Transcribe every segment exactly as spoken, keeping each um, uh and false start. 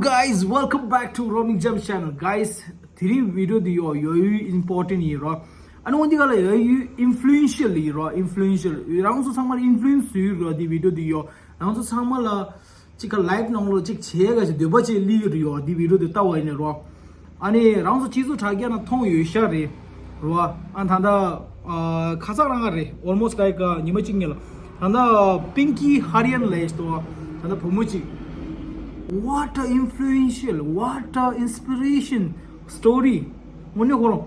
Guys, welcome back to Roaming Gems channel. Guys, དེ་རིང་བི་ཌི་ཡོ་འདི་ཡོ་ཡོ་ཡུ་ཨིམ་པོར་ཊེན་ཊི་ཡིན་རོ། ཨ་ནི་འོན་ཏེ་ག་ལ་ཡོ་ཡུ་ཨིན་ཕུ་ལུ་ཨེན་ཤལ་ཡིན་རོ། ཨིན་ཕུ་ལུ་ཨེན་ཤལ། རང་ཚོ་ཚང་མར་ཨིན་ཕུ་ལུ་ཨེན་སི་ཡོད་རོ། དེ་བི་ཌི་ཡོ་འདི་ཡོ། རང་ཚོ་ཚང་མ་ལ་གཅིག་ག་ལའིབ་ནང་ལོ་གཅིག་བྱེད་ག་ཅིག་འདོད་པ་ཅིག་སླེབས་ཡོད་རེད་ཡོ། དེ་བི་ཌི་ཡོ་འདི་ལྟ་བ་ཡིན་ནས་རོ། ཨ་ནི་རང་ཚོ་སྤྱི་ཚོགས་དྲ་རྒྱ་ནང་མཐོང་ཡོད་ཤག་རེད་རོ། ཨ་ད་ལྟ་ཨ་ཁ་སང་རང་ག་རེད། Almost like ཉི་མ་གཅིག་སྔོན་ལ་ད་ལྟ་པིང་ཀི་ཧ་རི་ཡན་ལབ་ཡས་ཏོ། ད་ལྟ་བུ་མོ་གཅིག What a influential, what a inspiration story. དངོས་གནས་ཁོ་རང་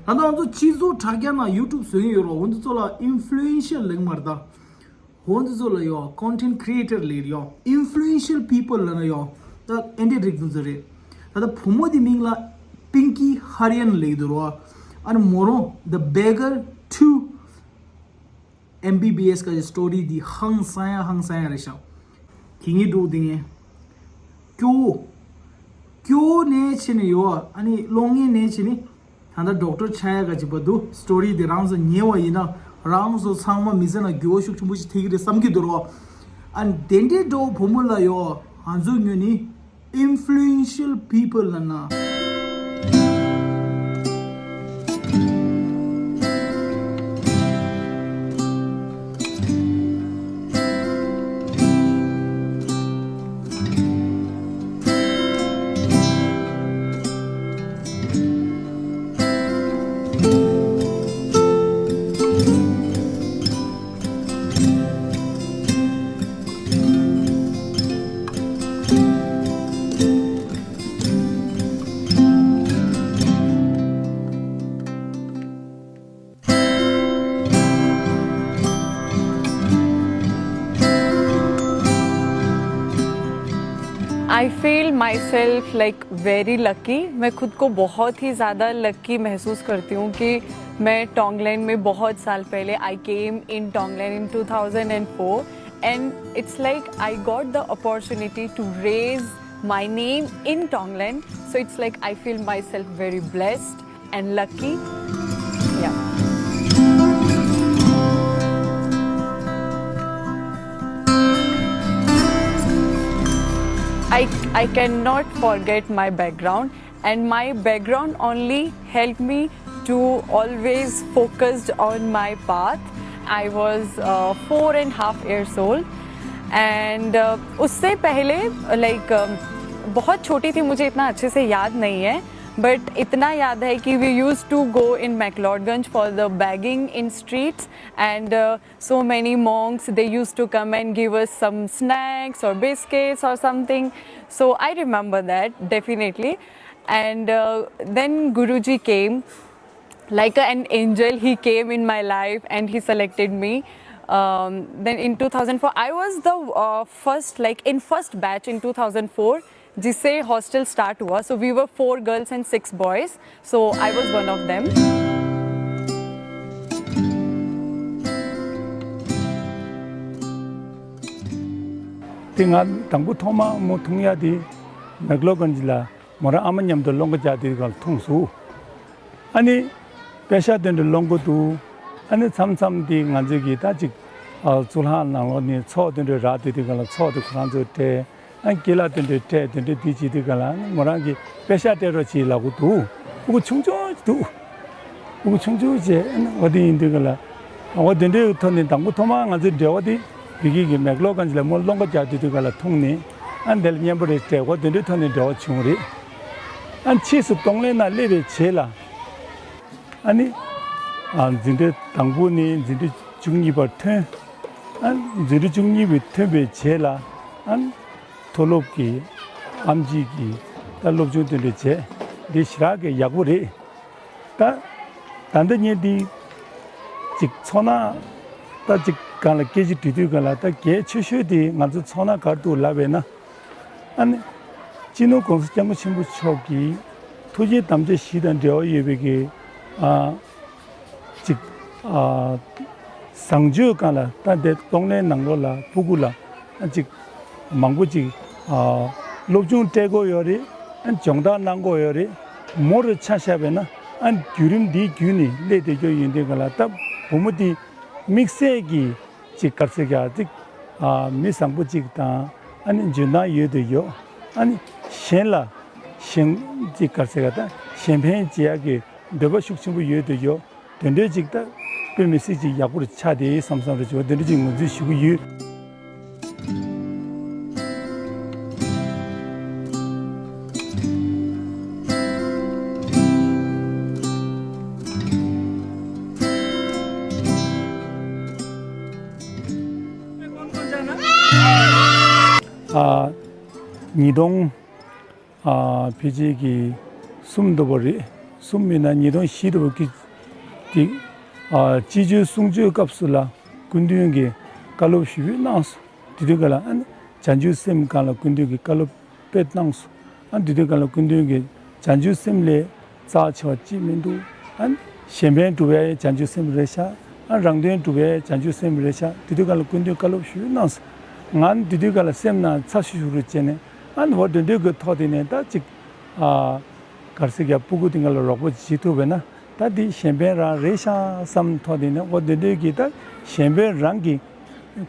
ད་ལྟ་ང་ཚོ་སྤྱི་ཚོགས་དྲ་རྒྱ་ནང་ཡུ་ཊུབ་བཟོ་ཡིན་ཡོད་རོ། འོ་འདི་ཚོ་ལ་ཨིན་ཕུ་ལུ་ཨེན་ཤལ་ལབ་མ་རེད་ད། འོ་འདི་ཚོ་ལ་ཡོ་ཀོན་ཊེན་ཊི་ཀི་རི་ཨེ་ཊར་ལབ་ཡོ། ཨིན་ཕུ་ལུ་ཨེན་ཤལ་པི་པལ་ལབ་ན་ཡོ། ད་ཨེ་འདྲས་རིགས་འདི་ཚོ་རེད། ད་ལྟ་བུ་མོ་དེ་མིང་ལ་པིང་ཀི་ཧ་རི་ཡན་ལབ་ཡོད་རོ། ཨ་ནི་མོ་རང་The Beggar two ཨེམ་བི་བི་ཨེས་ག་ཅིག་སི་ཊོ་རི་འདི་ཧང་སང་ཡ་ཧང་སང་ཡ་རེད་ཤག་གི་ངེད་འགྲོ་དེ་ངས་སྐྱོ་བོ་སྐྱོ་བོ་ནས་ཕྱིན་ནས་ཡོ། ཨ་ནི་གློག་བརྙན་ནས་ཕྱིན་ནས་ད་ལྟ་ཌོག་ཊར་ཆགས་ཡ་ག་ཅིག་པ་འདུག་སི་ཊོ་རི་འདི་རང་ཚོ་ཉན་བ་ཡིན་ན་རང་ཚོ་ཚང་མ་མི་ཚེ་ནང་འགྱུར་བ་ཤུགས་ཆེན་པོ་ཞིག་ཐེབས་ཀྱི་རེད་བསམ་གྱི་འདུག་རོ། ཨ་ནི་དེ་འདྲའི་འགྲོ་བོ་བུ་མོ་ལ་ཡོ། ང་ཚོ་ངོས་ནས་Influential people ལབ་ན། I feel myself like very lucky. मैं खुद को बहुत ही ज़्यादा लकी महसूस करती हूँ कि मैं टोंगलैंड में बहुत साल पहले, I came in Tongland in two thousand and four, and it's like I got the opportunity to raise my name in Tongland. So it's like I feel myself very blessed and lucky. Yeah. I, I cannot forget my background, and my background only helped me to always focused on my path. I was uh, four and half years old, and uh, उससे पहले, like, um, बहुत छोटी थी, मुझे इतना अच्छे से याद नहीं है, but इतना याद है कि we used to go in McLeodganj for the begging in streets, and uh, so many monks, they used to come and give us some snacks or biscuits or something. So I remember that definitely. And uh, then Guruji came like an angel. He came in my life and he selected me. Um, then in two thousand four, I was the uh, first, like, in first batch in two thousand four, जिससे hostel start हुआ. So we were four girls and six boys. So I was one of them. དེ་ང་དང་པོ་ཐོག་མ་མོ་འཐུང་ཡ་དེ་མེག་ལོ་གན་ཇི་ལ་མོ་རང་ཨ་མ་མཉམ་དུ་སློང་ག་རྒྱག་དུས་སྒང་ལ་འཐུང་སོང་། ཨ་ནི་པེ་ཤ་དེ་འདྲ་སློང་གི་འདུག་ཨ་ནི་མཚམས་མཚམས་དེ་ང་ཚོས་ཀྱི་ད་ཅིག་ཨ་གཙུག་ལག་ནང་ལོགས་ནས་ཚོགས་དེ་འདྲ་རག་དུས་དུས་སྒང་ལ་ཚོགས་དེ་ཁོ་རང་ཚོས་སྤྲད། ཨ་ནི་ཀི་ལ་དེ་འདྲ་སྤྲད། དེ་འདྲ་དེ་བྱེད་དུས་སྒང་ལ་ཨ་ནི་མོ་རང་གིས་པེ་ཤ་སྤྲད་རོགས་བྱེད་ལབ་གི་འདུག་ཕྲུ་གུ་ཆུང་ཆུང་ཞིག་འདུག་ཕྲུ་གུ་ཆུང་ཆུང་བྱས། ཨ་ནི་འོ་དེ་ཡིན་དུས་སྒང་ལ་འོ་དེ་འདྲའི་ཐོག་ནས་དང་པོ་ཐོག་མར་ང་ཚོའི་འབྲེལ་བ་དེ་བི་གི་གི་མེག་ལོ་གན་ཇི་ལ་མོ་སློང་ག་རྒྱག་དུས་དུས་སྒང་ལ་འཐུང་ནས། ཨ་ནི་དེ་ལ་མཉམ་པོ་རེ་སྤྲད། འོ་དེ་འདྲའི་ཐོག་ནས་འབྲེལ་བ་བྱུང་རེད། ཨ་ནི་ཕྱིས་སུ་ཏོང་ལེན་ན་སླེབས་པའི་རྗེས་ལ། ཨ་ནི་ཨ་འཛིན་གྲྭ་དང་པོ་ནས་འཛིན་གྲྭ་བཅུ་གཉིས་བར་ཐོན། ཨ་ནི་འཛིན་གྲྭ་བཅུ་གཉིས་པའི་ཐོན་པའི་རྗེས་ལ། ཨ་ནི་མཐོ་སློབ་ཀྱི་ཨེམ་ཆི་གི་ད་སློབ་སྦྱོང་དེ་འདྲ་བྱས། འདི་ཞེ་དྲག་གི་ཡག་པོ་རེད། ད་ད་ལྟ་ངས་འདི་ཅིག་ཚོར་སྣང་ད་ཅིག་སྒང་ལ་སྐད་ཆ་དྲི་དུས་སྒང་ལ་ད་གལ་ཆེ་ཤོས་དེ་ང་ཚོ་ཚོར་སྣང་ག་རེ་འདུག་ལབ་པས་ན། ཨ་ནི་སྤྱི་ནོར་༸གོང་ས་༸སྐྱབས་མགོན་ཆེན་པོ་མཆོག་གི་ཐུགས་རྗེ་དམ་བཅའ་བཞི་དང་འབྲེལ་བ་ཡོད་པའི་གི་ཨ་ཅིག་ཨ་བཟང་སྤྱོད་སྒང་ལ་ད་འདི་གཏོང་ལེན་ནང་ལོགས་ལ་ཕྲུ་གུ་ལ་ཨ་ཅིག་མང་པོ་ཅིག་ཨ་སློབ་སྦྱོང་སྤྲད་དགོས་ཡོད་རེད། ཨ་སྦྱོང་བརྡར་གནང་དགོས་ཡོད་རེད། མོ་རུ་ཆ་བཞག་པས་ན་ཨ་བརྒྱུད་རིམ་འདིའི་བརྒྱུད་ནས་སླེབས་བསྡད་རྒྱུ་ཡིན་དུས་སྒང་ལ། ད་བུ་མོ་འདི་དམིགས་བསལ་གྱི་ཅིག་ག་རེ་ཟེར་གྱི་ཅིག་ཨ་མི་བཟང་པོ་ཅིག་དང་། ཨ་ནི་འཇོན་ཐང་ཡོད་དུ་ཡོད། ཨ་ནི་ གཞན་ལ་གཞན་གཅིག་ག་རེ་ཟེར་ག་ད་གཞན་ཕན་བྱེད་ཡག་གི་འདོད་པ་ཤུགས་ཆེན་པོ་ཡོད་དུས་ཡོད། དེ་འདྲའི་ཅིག་ད་དཔེ་མི་སྲིད་ཅིག་ཡག་པོ་ཆགས་བསྡད་བསམ་བསམ་རེ་བྱུང་། དེ་འདྲ་ཅིག་ངོས་འཛིན་ཞུ་གི་ཡོད། ཨ། ཉིས་སྟོང་ཨ། ཕལ་ཆེར་གྱི་གསུམ་འདྲ་པོ་རེད། གསུམ་མིན་ན་ཉིས་སྟོང་བཞི་འདྲ་པོ་གི་དེ། ཨ། སྤྱི་སྤྱོད་གསུང་ཆོས་སྐབས་སུ་ལ་སྐུ་མདུན་གྱིས་བཀའ་སློབ་ཞེ་པོ་གནང་སོང་། དེ་དུས་སྐབས་ལ་ཨ་ནི་བྱང་ཆུབ་སེམས་སྒང་ལ་སྐུ་མདུན་གྱིས་བཀའ་སློབ་དཔེ་གནང་སོང་། ཨ། དེ་དུས་སྐབས་ལ་སྐུ་མདུན་གྱིས་བྱང་ཆུབ་སེམས་ལས་རྩ་ཆེ་བ་ཅིག་མི་འདུག་ཨ། གཞན་ཕན་སྒྲུབ་ཡས་བྱང་ཆུབ་སེམས་རེད་ཤག་ཨ། རང་དོན་སྒྲུབ་ཡས་བྱང་ཆུབ་སེམས་རེད་ཤག་དེ་དུས་སྐབས་ལ་སྐུ་མདུན་བཀའ་སློབ་ཞུས་གནང་སོང་། ང་ནི་དེ་དུས་སྐབས་ལ་སེམས་ནང་ཚ་ཤུར་ཤུར་རུ་བྱས་ནས། ཨ་ནི་འོ་དེ་འདྲའི་གི་ཐོག་དེ་ནས་ད་ཅིག་ཨ། ག་རེ་ཟེར་གྱི་ཕྲུ་གུ་དེ་འགའ་ལ་རོགས་པ་བྱེད་ཐུབ་པས་ན་ད་དེ་གཞན་ཕན་རང་རེད་ཤག་བསམ་ཐོག་དེ་ནས། འོ་དེ་འདྲའི་གི་ད་གཞན་ཕན་རང་གི་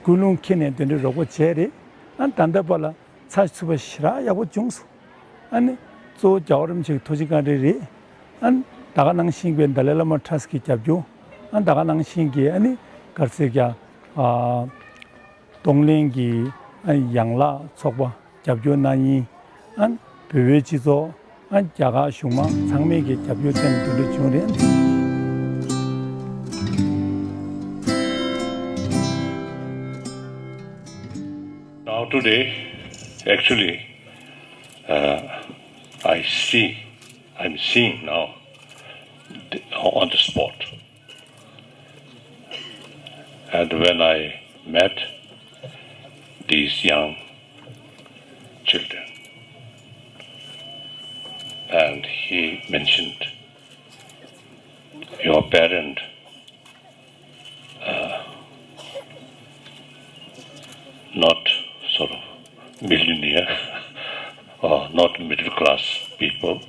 ཀུན་སློང་འཁྱེར་ནས་དེ་འདྲའི་རོགས་པ་བྱས་རེད། ཨ་ནི་ད་ལྟ་བར་ལ་ཚ་ཚུད་པ་ཞེ་དྲག་ཡག་པོ་བྱུང་སོང་། ཨ་ནི་གཙོ་བོ་རྒྱལ་བ་རིན་པོ་ཆེ་གི་ཐུགས་རྗེ་བཀའ་དྲིན་རེད། ཨ་ནི་ད་ག་ནང་བཞིན་གྱི་ཏཱ་ལའི་བླ་མ་ཊ་རསི་གི་རྒྱབ་སྐྱོར། ཨ་ནི་ད་ག་ནང་བཞིན་གྱི་ཨ་ནི་ག་རེ་ཟེར་གྱི་ཨ། གདོང་ལེན་གྱི་ཨ་ནི་ཡན་ལག་ཚོགས་པ་རྒྱབ་སྐྱོར་གནང་མཁན། ཨ་ནི་བོད་པའི་སྤྱི་ཚོགས། ཨ་ནི་རྒྱ་གར་གཞུང་མང་ཚང་མས་ཀྱི་རྒྱབ་སྐྱོར་བརྟེན་དེ་འདྲ་བྱུང་རེད། Now today, actually, uh, I see, I'm seeing now the, on the spot. And when I met these young children, and he mentioned your parent, uh, not sort of millionaire or not middle class people,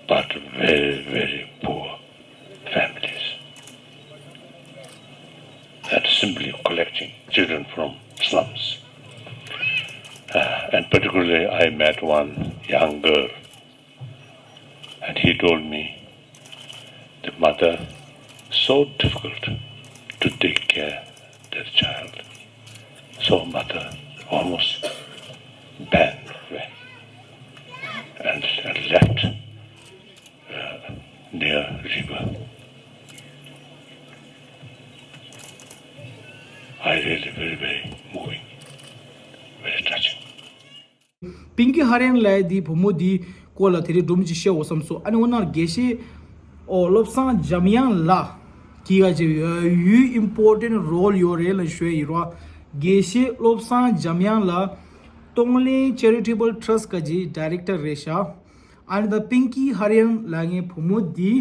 but very, very poor families, and simply collecting children from slums. Uh, and particularly, I met one young girl, and he told me the mother so difficult to take care that child. So mother almost banned away and, and left uh, near river. I really very, very moving, very touching. པིང་ཀི་ཧ་རན་ལགས་འདི་བུ་མོ་འདི་སྐོར་ལ་དེ་རིང་སྒྲོམ་གཅིག་བཤད་འོ་བསམ་སོང་། ཨ་ནི་འོ་ན་དགེ་བཤེས་ཨོ་བློ་བཟང་འཇམ་དབྱངས་ལགས་ཀྱི་ག་ཅིག་ཡུལ་ཨིམ་པོར་ཊེན་ཊི་རོལ་ཡོད་རེད་ལ་ཞུས་ཡིན་རོ། དགེ་བཤེས་བློ་བཟང་འཇམ་དབྱངས་ལགས་གདོང་ལེན་ཆེ་རི་ཊེ་བལ་ཊ་རསི་ཊི་ག་ཅིག་ཌའི་རེག་ཊར་རེད་ཤག་ཨ་ནི་ད་པིང་ཀི་ཧ་རན་ལབ་མཁན་བུ་མོ་འདི་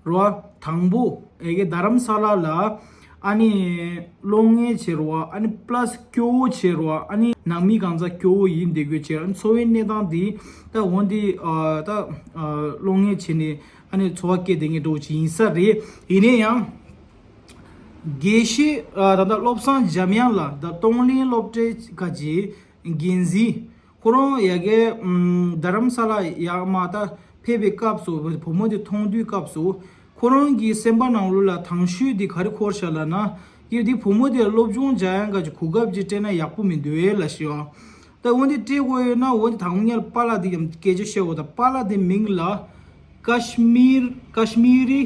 རོ། དང་པོ་ཨེ་གེ་རྡ་རམ་ས་ལ་ལ་ཨ་ནི་གློག་བརྙན་བྱེད་རོ། ཨ་ནི་པ་ལ་སི་སྐྱོ་བོ་བྱེད་རོ། ཨ་ནི་ནང་མི་གང་ཚ་སྐྱོ་བོ་ཡིན་བསྡད་དགོས་བྱེད། ཨ་ནི་འཚོ་བའི་གནས་སྟངས་འདི་ད་འོན་ཏེ་ཨ་ད་ཨ་གློག་བརྙན་བྱེད་ནས་ཨ་ནི་འཚོ་བ་སྐྱེལ་བསྡད་མཁན་འདྲ་བོ་ཅིག་ཡིན་ས་རེད། ཡིན་ན་ཡང་དགེ་བཤེས་ཨ་ད་ལྟ་བློ་བཟང་འཇམ་དབྱངས་ལགས་ད་གདོང་ལེན་སློབ་གྲྭའི་ག་ཅིག་འགན་འཛིན། ཁོ་རང་ཡ་གི་ཨམ་རྡ་རམ་ས་ལ་ཡར་མར་ད་ཕེབས་པའི་སྐབས་སུ་བུ་མོ་དེ་མཐོང་དུས་སྐབས་སུ་ཁོ་རང་གི་སེམས་པ་ནང་ལོགས་ལ་དང་ཤོས་དེ་ག་རེ་འཁོར་ཤག་ལབ་ན། ཡ་དེ་བུ་མོ་དེ་སློབ་སྦྱོང་སྦྱང་ཡག་གི་གོ་སྐབས་ཅིག་སྤྲད་ན་ཡག་པོ་མི་འདུག་ཨེ་ལབ་ཤག་ད་འོན་ཏེ་སྤྲད་དགོས་ཡོད་ན་འོན་ཏེ་དང་པོ་ཉིད་ལ་པཱ་ལགས་དེ་ཡང་སྐད་ཆ་བཤད་དགོས། ད་པཱ་ལགས་དེ་མིང་ལ་ཀ་ཤི་མིར་ཀ་ཤི་མི་རི་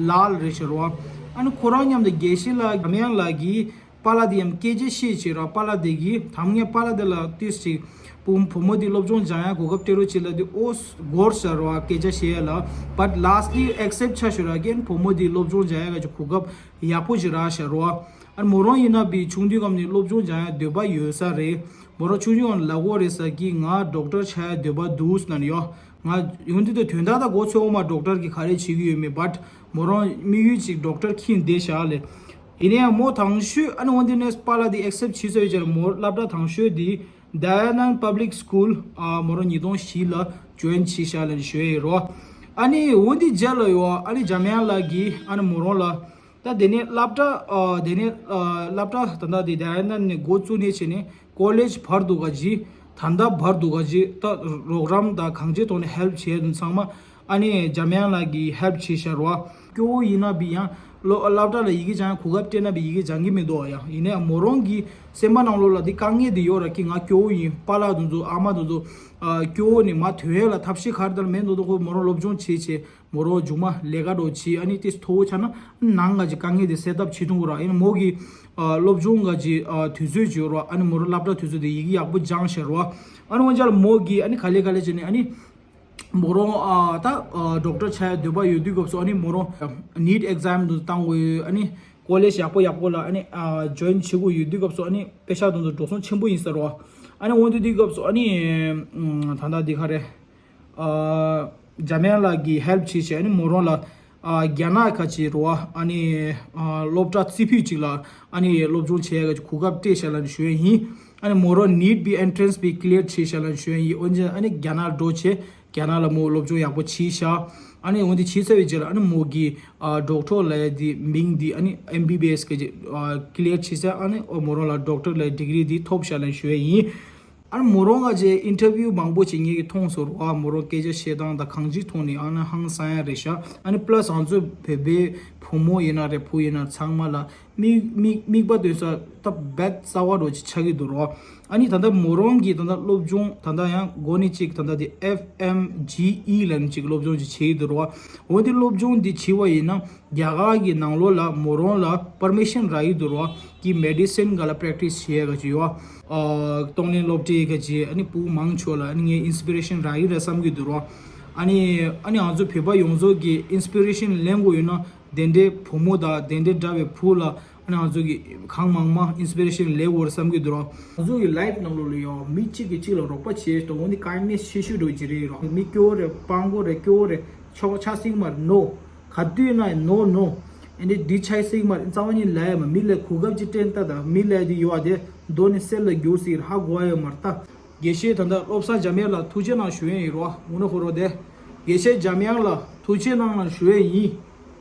ལཱལ་རེད་ཤག་རོ། ཨ་ནི་ཁོ་རང་མཉམ་དུ་དགེ་བཤེས་ལགས་འཇམ་དབྱངས་ལགས་ཀྱིས་པཱ་ལགས་དེ་ཡང་སྐད་ཆ་བཤད་བྱས་ར། པཱ་ལགས་དེ་གིས་དང་ངས་པཱ་ལགས་དེ་ལ་ཏིས་ཅིག་བུ་བུ་མོ་དེ་སློབ་སྦྱོང་སྦྱང་ཡག་གོ་སྐབས་སྤྲད་རོགས་བྱེད་ལབ་དུས་ཨོ་སྒོར་ཤག་ར་སྐད་ཆ་བཤད་ཡ་ལ། But lastly accept ཆ་ཞུ་ར། རྒན་བུ་མོ་དེ་སློབ་སྦྱོང་སྦྱང་ཡག་གི་གོ་སྐབས་ཡག་པོ་ཞིག་རག་ཤག་ར། ཨ་མོ་རང་ཡིན་ན་བི་ཆུང་དུས་སྐབས་ནས་སློབ་སྦྱོང་སྦྱང་ཡག་འདོད་པ་ཡོད་ས་རེད། མོ་རང་ཆུང་ཆུང་ལ་གོ་རེད་ས་གི་ང་ཌོག་ཊར་ཆགས་ཡག་འདོད་པ་འདུག་ཟེར་ན་ཡོ། ང་ཡོང་དུས་དོན་དག་ད་གོ་ཚོད་འོ་མ་ཌོག་ཊར་གི་ག་རེ་བྱེད་ཀྱི་ཡོད་མེད། But མོ་རང་དམིགས་ཡུལ་ཅིག་ཌོག་ཊར་འཁྱེར་བསྡད་ཤག་ལེ། ཡིན་ན་ཡང་མོ་དང་ཤོས་ཨ་ནི་འོན་ཏེ་ནས་པཱ་ལགས་དེ་ཨེག་སེབ་བྱས་ཚར་བའི་རྗེས་ལ་མོ་སློབ་གྲྭ་དང་ཤོས་དེ་ཌ་ཡ་ནན་པབ་ལིག་སི་ཀུལ་ཨ་མོ་རང་ཉིས་སྟོང་བཞི་ལ་ཇོ་ཡིན་བྱས་ཤག་ལེ་ཞུ་ཡ་ཡིན་རོ། ཨ་ནི་འོན་ཏེ་རྗེས་ལ་ཡོ་ཨ་ནི་འཇམ་དབྱངས་ལགས་ཀྱིས་ཨ་ནི་མོ་རང་ལ་ད་དེ་ནས་སློབ་གྲྭ་ཨ་དེ་ནས་ཨ་སློབ་གྲྭ་ད་ལྟ་དེ་ཌ་ཡ་ནན་ནས་འགོ་བཙུགས་ནས་བྱས་ནས་ཀོ་ལེཇ་བར་དུ་ག་ཅིག་ ད་ལྟ་བར་དུ་ག་ཅི་ད་རོགས་རམ་དང་གང་ཅིའི་ཐོག་ནས་ཧེལཔ་བྱས་ཚང་མ་ཨ་ནི་འཇམ་དབྱངས་ལགས་ཀྱིས་ཧེལཔ་བྱས་ཤག་རོ། སྐྱོ་བོ་ཡིན་ན་བི་ཡང་སློབ་སློབ་གྲྭ་ལ་ཡི་གེ་སྦྱང་གོ་སྐབས་སྤྲད་ན་བི་ཡི་གེ་སྦྱང་གི་མི་འདུག་ཨ། ཡ་ཡིན་ནའི་མོ་རང་གི་སེམས་པ་ནང་ལོགས་ལ་འདི་དཀའ་ངལ་འདི་ཡོད་ར། ཀི་ང་སྐྱོ་བོ་ཡིན། པཱ་ལགས་དེ་ཚོ་ཨ་མ་དེ་ཚོ་ཨ་སྐྱོ་བོ་ནི་མ་ཐོན་ཡས་ལ་ཐབས་ཤེས་ག་རེ་ད་ལ་མེད་མདོག་མདོག་ཁོ་མོ་རང་སློབ་སྦྱོང་བྱེད་བྱེད། མོ་རང་མཇུག་མ་ལས་ཀ་འགྲོ་བྱེད། ཨ་ནི་ཏིས་མཐོ་བོ་ཆགས་ན་ནང་ག་ཅིག་དཀའ་ངལ་དེ་སེལ་ཐབས་བྱེད་ཐུབ་ཀྱི་ར། ཨ་ནི་མོ་གི་ཨ་སློབ་སྦྱོང་ག་ཅིག་ཨ་དུས་ཚོད་ཅིག་ཡོད་ར། ཨ་ནི་མོ་རང་སློབ་གྲྭ་དུས་ཚོད་དེ་ཡི་གེ་ཡག་པོ་སྦྱངས་ཤག་ར། ཨ་ནི་འོན་ཀྱང་མོ་གི་ཨ་ནི་ག་ལེ་ག་ལེ་བྱས་ནས་ཨ་ནི་མོ་རང་ཨ་ད་ཨ་ཌོག་ཊར་ཆགས་ཡ་འདོད་པ་ཡོད་དུས་སྐབས་སུ་ཨ་ནི་མོ་རང་ནིཊ་ཨེག་ཛམ་དུ་བཏང་དགོས་ཡོད། ཨ་ནི་ཀོ་ལེཇ་ཡག་པོ་ཡག་པོ་ལ་ཨ་ནི་ཨ་ཇོ་ཡིན་བྱེད་དགོས་ཡོད་དུས་སྐབས་སུ་ཨ་ནི་པེ་ཤག་དེ་ཚོ་འགྲོ་སོང་ཆེན་པོ་ཡིན་ཟེར་རོ། ཨ་ནི་འོན་ཏེ་དུས་སྐབས་སུ་ཨ་ནི་ཨམ་ད་ལྟ་འདི་ག་རེ་ཨ་འཇམ་དབྱངས་ལགས་ཀྱིས་ཧེལཔ་བྱས་བྱས་ཨ་ནི་མོ་རང་ལ་ཨ་རྒྱ་ནག་ཁ་ཅིག་རོ། ཨ་ནི་ཨ་སློབ་གྲྭ་རྩེ་ཕུད་ཅིག་ལ་ཨ་ནི་སློབ་སྦྱོང་བྱེད་ཡ་གི་གོ་སྐབས་སྤྲད་བཞག་ལབ་ནས་ཞུ་ཡ་ཡིན། ཨ་ནི་མོ་རང་ནིཊ་བི་ཨེན་ཊྲན་སི་བི་ཀི་ལི་ཡར་བྱས་བཞག་ལབ་ནས་ཞུ་ཡ་ཡིན། འོན་ཀྱང་ཨ་ནི་རྒྱ་ནག་འགྲོ་བྱས་རྒྱ་ནག་ལ་མོ་སློབ་སྦྱོང་ཡག་པོ་བྱས་ཤག་ཨ་ནི་འོན་ཏེ་བྱས་ཚར་བའི་རྗེས་ལ་ཨ་ནི་མོ་གི་ཨ་ཌོག་ཊར་ལབ་ཡ་དེ་མིང་དེ་ཨ་ནི་ཨེམ་བི་བི་ཨེས་གི་ཨ་ཀི་ལི་ཡར་བྱས་ཚར། ཨ་ནི་ཨོ་མོ་རང་ལ་ཌོག་ཊར་ལབ་ཡ་ཌིག་རི་དེ་ཐོབ་ཤག་ལབ་ནས་ཞུ་ཡ་ཡིན། ཨ་ནི་མོ་རང་ག་ཅིག་ཨིན་ཊར་བིའུ་མང་པོ་ཅིག་ངེད་ཀྱིས་མཐོང་སོང་རོ། ཨ་མོ་རང་སྐད་ཆ་བཤད་སྟངས་དང་གང་ཅིའི་ཐོག་ནས་ཨ་ནི་ཧང་སང་ཡ་རེད་ཤག་ཨ་ནི་པ་ལ་སི་ང་ཚོ་བོད་པའི་བུ་མོ་ཡིན་ན་རེད་བུ་ཡིན་ན་ཚང་མ་ལ་མིག་མིག་མིག་པ་སྟོན་ས་ད་རྦད་རྩ་བ་རོ་ཅིག་ཆགས་ཀྱི་འདུག་རོ། ཨ་ནི་ད་ལྟ་མོ་རང་གིས་ད་ལྟ་སློབ་སྦྱོང་ད་ལྟ་ཡང་འགོ་ནས་ཅིག་ད་ལྟ་དེ་ཨེཕ་ཨེམ་ཇི་ཨི་ལབ་ནས་ཅིག་སློབ་སྦྱོང་ཅིག་བྱེད་ཀྱི་འདུག་རོ། འོན་ཏེ་སློབ་སྦྱོང་འདི་བྱེད་པ་ཡིན་ན་རྒྱ་གར་གྱི་ནང་ལོགས་ལ་མོ་རང་ལ་པར་མི་ཤན་རག་གི་འདུག་རོ། ཀི་མེ་ཌི་སིན་ག་ལ་པྲེག་ཊི་སི་བྱེད་ཡ་ག་ཅིག་ཡོད། ཨ་གཏོང་ལེན་སློབ་གྲྭའི་ག་ཅིག་ཨ་ནི་བུ་མང་ཆོག་ལ་ཨ་ནི་ངས་ཨིན་སི་པི་རེ་ཤན་རག་གི་རེད་བསམ་གྱི་འདུག་རོ། ཨ་ནི་ཨ་ནི་ང་ཚོ་བོད་པ་ཡོངས་རྫོགས་ཀྱི་ཨིན་སི་པི་རེ་ཤན་ལེན་དགོས་ཡོད་ན་དེ་འདྲའི་བུ་མོ་དང་དེ་འདྲའི་འདྲ་བའི་བུ་ལ་ཨ་ནི་ང་ཚོ་གི་གང་མང་མང་ཨིན་སི་པི་རེ་ཤན་ལེན་དགོས་རེད་བསམ་གྱི་འདུག་རོ། ང་ཚོ་གི་ལའིཕ་ནང་ལོགས་ལ་ཡང་མི་གཅིག་གིས་གཅིག་ལ་རོགས་པ་བྱས་དོ་འོ་ནི་ཀའིན་ནེ་སི་ཆེ་ཤོས་འགྲོ་གི་རེད་རོ། མི་སྐྱོ་བོ་རེད་སྤྲང་པོ་རེད་སྐྱོ་བོ་རེད་ཆོག་ཆ་སྲིད་མ་རེད་ནོ། ག་དུས་ན་ནོ་ནོ། ཨེ་འདྲའི་འདི་ཆ་སྲིད་མ་རེད་རྩ་བ་ཉིད་ལ་ཡ་མ་མི་ལ་གོ་སྐབས་ཅིག་སྤྲད་ལྟ་དང་མི་ལ་དེ་ཡོད་ཨ་དེ་མདོ་ནི་གསེར་ལ་འགྱུར་སྲིད་ཧ་གོ་ཨ་ཡོད་མ་རེད་ད། དགེ་བཤེས་ད་ལྟ་བློ་བཟང་འཇམ་དབྱངས་ལ་ཐུགས་རྗེ་གནང་ཞུ་ཡས་ཡིན་རོ་ངུ་ན་ཧོ་རོ་དེ། དགེ་བཤེས་འཇམ་དབྱངས་ལ་ཐུགས་རྗེ་གནང་ལ་ཞུ་ཡས་ཡིན།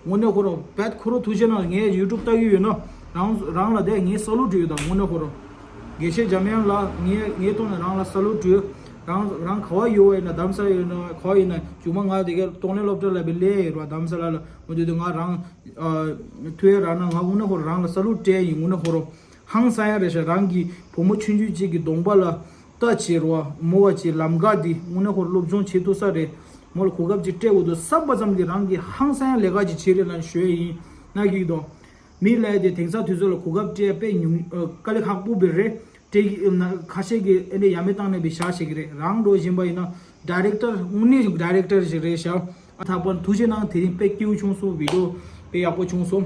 དངོས་གནས་ཁོ་རང་བད་ཁོ་རང་ཐུགས་རྗེ་གནང་ངས་ཡུ་ཊུབ་ལྟ་གི་ཡོད་ན་རང་རང་ལ་དེ་ངས་ས་ལུ་བྲིས་ཡོད་དང་དངོས་གནས་ཁོ་རང་། དགེ་བཤེས་འཇམ་དབྱངས་ལ་ངས་ངའི་ཐོག་ནས་རང་ལ་ས་ལུ་བྲིས། རང་རང་ག་བ་ཡོད་ཡིན་ན་དྷ་རམ་ས་ལ་ཡོད་ན་ག་བ་ཡིན་ན་གཅུང་མ་ང་དེ་གའི་གཏོང་ལེན་སློབ་གྲྭ་ལ་བི་ལས་ཡོད་ར་དྷ་རམ་ས་ལ་ལ་འོ་དེ་དུས་ང་རང་ཐུ་ཡ་ར་ན་ང་དངོས་གནས་ཁོ་རང་ལ་ས་ལུ་སྤྲད་ཡིན་དངོས་གནས་ཁོ་རང་ཧང་སང་ཡ་རེད་ཤག་རང་གི་བུ་མོ་ཆུང་ཆུང་གཅིག་གི་གདོང་པ་ལ། ལྟ་བྱེད་རོ་མོ་བ་ཅིག་ལམ་ཀ་འདི་དངོས་གནས་ཁོར་སློབ་སྦྱོང་བྱེད་ཐུབ་ས་རེད། མོ་ལ་གོ་སྐབས་ཅིག་སྤྲད་དགོས་འདུག་བསམ་པ་ཙམ་གྱིས་རང་གིས་ཧང་སང་ལས་ཀ་ཅིག་བྱེད་རེད་ལ་ཞུ་ཡས་ཡིན་ན་གིས་དོ། མི་ལ་དེ་དེང་སང་དུས་ཚོད་ལ་གོ་སྐབས་སྤྲད་དཔེ་ཉུང་དཀའ་ལས་ཁག་པོ་བེ་རེད་སྤྲད་ཀྱི་ཁ་ཤས་ཀྱིས་ཨེ་འདྲ་ཡ་མེད་བཏང་ནས་བི་ཤ་བྱེད་ཀྱི་རེད་རང་འགྲོ་བཞིན་པ་ཡིན་ན་ཌའི་རེག་ཊར་དངོས་གནས་ཌའི་རེག་ཊར་ཞིག་རེད་ཤག་ཨ་ཐག་པ་ཐུགས་རྗེ་གནང་དེ་རིང་དཔེ་སྐྱིད་པོ་བྱུང་སོང་བི་ཌི་ཡོ་དཔེ་ཡག་པོ་བྱུང་སོང་།